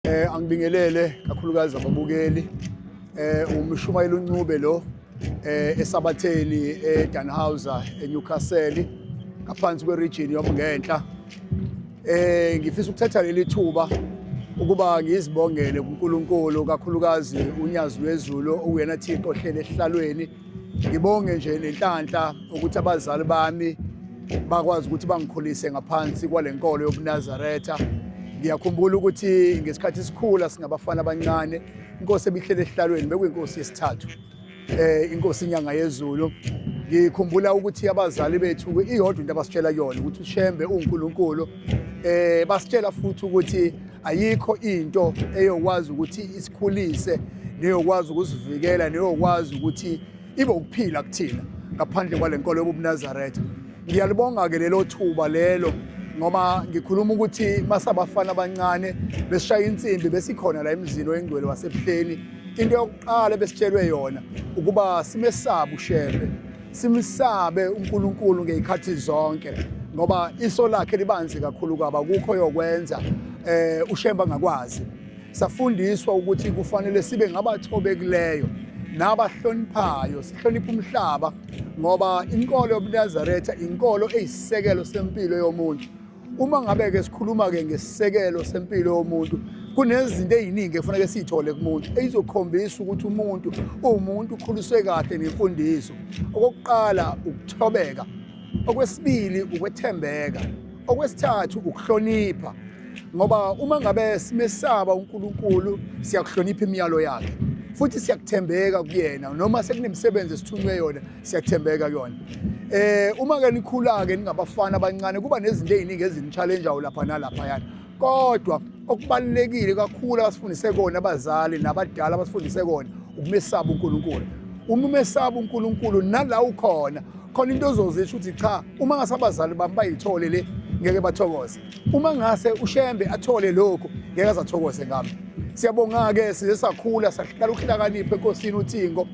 Angibingelele kakhulukazi ababukeli. Umshumayeli uNcube lo eSabatheni eDannhauser eNewcastle ngaphansi kweregion yomngenhla. Ngifisa ukuthatha leli thuba ukuba ngizibongele kuNkulunkulu kakhulukazi uNyazi lwezulu okuyena Thixo ohlele esihlalweni. Ngibonge nje nenhlanhla ukuthi abazali bami bakwazi ukuthi bangikhulise ngaphansi kwale nkolo yobuNazaretha. Ngiyakhumbula ukuthi ngesikhathi sikhula singabafana abancane, inkosi ebihlele esihlalweni bekuyinkosi yesithathu, inkosi iNyanga yezulu. Ngikhumbula ukuthi abazali bethu iyodwa into abasitshela yona ukuthi uShembe uNkulunkulu. Basitshela futhi ukuthi ayikho into eyokwazi ukuthi isikhulise neyokwazi ukusivikela neyokwazi ukuthi ibe ukuphila kuthina ngaphandle kwale nkolo yobuNazaretha. Ngiyalibonga-ke lelo thuba lelo ngoba ngikhuluma ukuthi masabafana abancane besishaya insimbi besikhona la emzini oyingcwele waseBuhleni. Into yokuqala ebesitshelwe yona ukuba simesabe uShembe, simsabe uNkulunkulu ngezikhathi zonke ngoba iso lakhe libanzi kakhulu kwaba kukho yokwenza uShembe angakwazi. Safundiswa ukuthi kufanele sibe ngabathobekileyo nabahloniphayo, sihloniphe umhlaba ngoba inkolo yobuNazaretha inkolo eyisisekelo sempilo yomuntu. Uma ngabe ke sikhuluma ke ngesisekelo sempilo yomuntu, kunezinto eziningi ekufanele siyithole kumuntu eyizokhombisa ukuthi umuntu uwumuntu ukhuliswe kahle nemfundiso. Okokuqala ukuthobeka, okwesibili ukwethembeka, okwesithathu ukuhlonipha. Ngoba uma ngabe simesaba uNkulunkulu siyakuhlonipha imiyalo yakhe futhi siyakuthembeka kuyena, noma sekunemisebenzi esithunywe yona siyathembeka kuyona. Uma ke nikhula ke ningabafana abancane kuba nezinto eziningi ezini-challenge-ayo lapha nalapha yana, kodwa okubalulekile kakhulu abasifundise kona abazali nabadala abasifundise kona ukumesaba uNkulunkulu. Uma umesaba uNkulunkulu nala ukhona khona into ozozisho ukuthi cha, uma ngase abazali bami bayithole le ngeke bathokoze, uma ngase uShembe athole lokhu ngeke azathokoze ngami. Siyabonga-ke size sakhula sahlala ukuhlakanipha enkosini uThingo,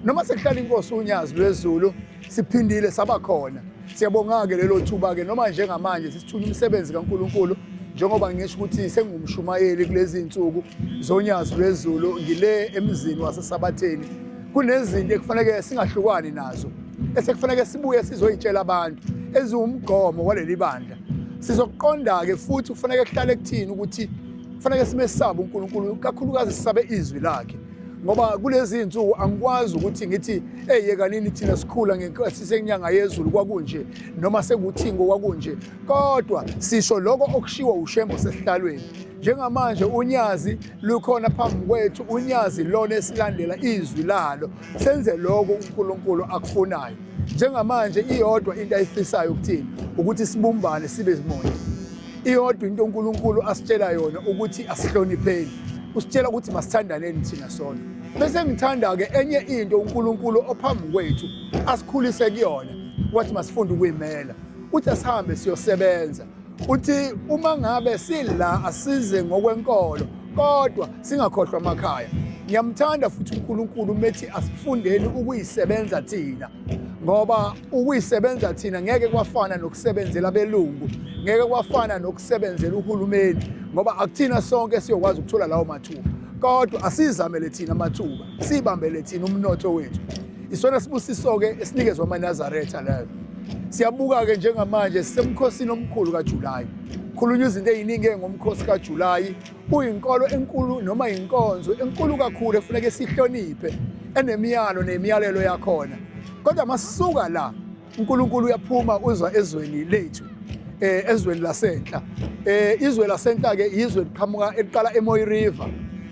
noma sekuhlala inkosi uNyazi lwezulu siphindile saba khona. Siyabonga-ke lelo thuba-ke noma njengamanje sisithunya umsebenzi kaNkulunkulu, njengoba ngisho ukuthi sengumshumayeli kulezi zinsuku zoNyazi lwezulu, ngile emzini waseSabatheni. Kunezinto ekufanele singahlukani nazo esekufanele sibuye sizoyitshela abantu eziwumgomo waleli bandla. Sizokuqonda-ke futhi kufanele kuhlale kuthini ukuthi kufanele simesabe uNkulunkulu, kakhulukazi sisabe izwi lakhe, ngoba kulezi zinsuku angikwazi ukuthi ngithi hey yekanini thina sikhula ngenkathi senyanga yezulu kwakunje noma sekuthingo kwakunje, kodwa sisho lokho okushiwo uShembe sesihlalweni. Njengamanje uNyazi lukhona phambi kwethu, uNyazi lona esilandela izwi lalo senze lokho uNkulunkulu akufunayo. Njengamanje iyodwa into ayifisayo ukuthini ukuthi sibumbane sibe munye. Iyodwa into uNkulunkulu asitshela yona ukuthi asihlonipheni, usitshela ukuthi masithandaneni thina sona. Bese ngithanda-ke enye into uNkulunkulu ophambi kwethu asikhulise kuyona, wathi masifunde ukuyimela, uthi asihambe siyosebenza, uthi uma ngabe sila asize ngokwenkolo kodwa singakhohlwa amakhaya. Ngiyamthanda futhi uNkulunkulu methi asifundeni ukuyisebenza thina, ngoba ukuyisebenza thina ngeke kwafana nokusebenzela abelungu, ngeke kwafana nokusebenzela uhulumeni, ngoba akuthina sonke siyokwazi ukuthola lawo mathuba, kodwa asizamele thina amathuba, sibambele thina umnotho wethu. Isona sibusiso-ke esinikezwa amaNazaretha leyo. Siyabuka-ke njengamanje sisemkhosini omkhulu kaJulayi. Khulunywa izinto ey'ningi ngomkhosi kaJulayi. Kuyinkolo enkulu noma inkonzo enkulu kakhulu efuneke sihloniphe, enemiyalo nemiyalelo yakhona. Kodwa masisuka la, uNkulunkulu uyaphuma uzwa ezweni lethu, ezweni lasenhla. Izwe lasenhla ke izwe liqhamuka eliqala eMoy River,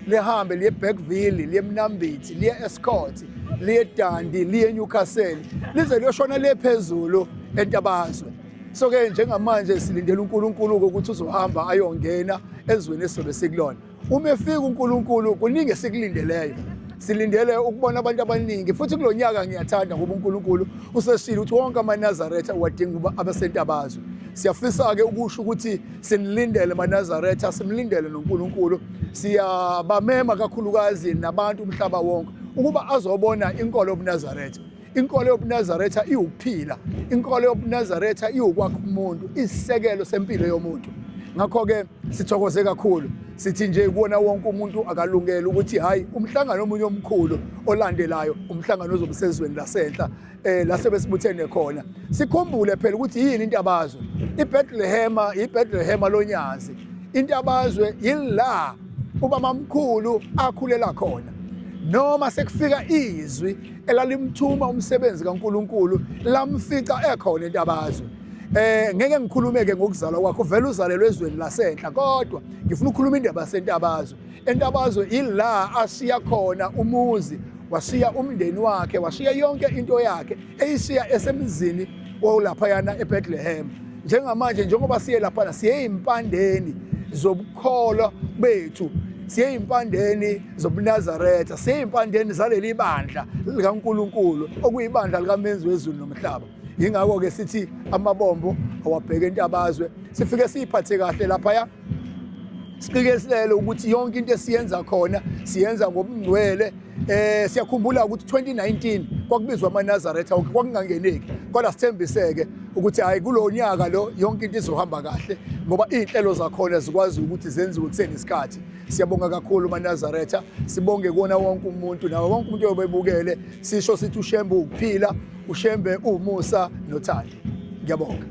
lihambe liye Bergville, liye Mnambithi, liye Escort, liye Dundee, liye Newcastle, lize liyoshona le phezulu eNtabazwe. So ke njengamanje silindele uNkulunkulu ukuthi uzohamba ayongena ezweni esizobe sikulona. Uma efika uNkulunkulu kuningi esikulindeleyo. Silindele ukubona abantu abaningi futhi kulonyaka ngiyathanda ngoba uNkulunkulu useshilo ukuthi wonke amaNazaretha uwadinga ukuba abesentabazwe. Siyafisa-ke ukusho ukuthi sinilindele maNazaretha, simlindele noNkulunkulu. Siyabamema kakhulukazi nabantu umhlaba wonke ukuba azobona inkolo yobuNazaretha. Inkolo yobuNazaretha iwukuphila, inkolo yobuNazaretha iwukwakha umuntu, isisekelo sempilo yomuntu. Ngakho-ke sithokoze kakhulu. Sithi nje kuwona wonke umuntu akalungele ukuthi hayi, umhlangano omunye omkhulu olandelayo, umhlangano ozobe sezweni lasenhla, la sebesibuthene khona. Sikhumbule phela ukuthi yini intabazwe. IBethlehem, iBethlehem lonyazi. Intabazwe yila ubamamkhulu akhulela khona, noma sekufika izwi elalimthuma umsebenzi kaNkuluNkulu, lamfica ekhona entabazwe. Ngeke ngikhulume ke ngokuzalwa kwakho, vele uzalelwe ezweni lasenhla, kodwa ngifuna ukukhuluma indaba yasentabazwe. Entabazwe ila ashiya khona umuzi, washiya umndeni wakhe, washiya yonke into yakhe, eyishiya esemzini wawulaphayana eBethlehem. Njengamanje njengoba siye laphana, siye impandeni zobukholwa bethu, siye impandeni zobuNazaretha, siye impandeni zaleli bandla likaNkuluNkulu, okuyibandla likamenzi wezulu nomhlaba. Yingakho-ke sithi amabombo awabheke entabazwe. Sifike siyiphathe kahle laphaya, siqikelele ukuthi yonke into esiyenza khona siyenza ngobungcwele. Siyakhumbula ukuthi 2019 kwakubizwa amaNazaretha wonke, kwakungangeneki, kodwa sithembiseke ukuthi hayi, kulo nyaka lo yonke into izohamba kahle, ngoba iy'nhlelo zakhona zikwazi ukuthi zenziwe kusenesikhathi. Siyabonga kakhulu maNazaretha, sibonge kuwona wonke umuntu, nawo wonke umuntu oyobebukele. Sisho sithi uShembe ukuphila, uShembe umusa nothando. Ngiyabonga.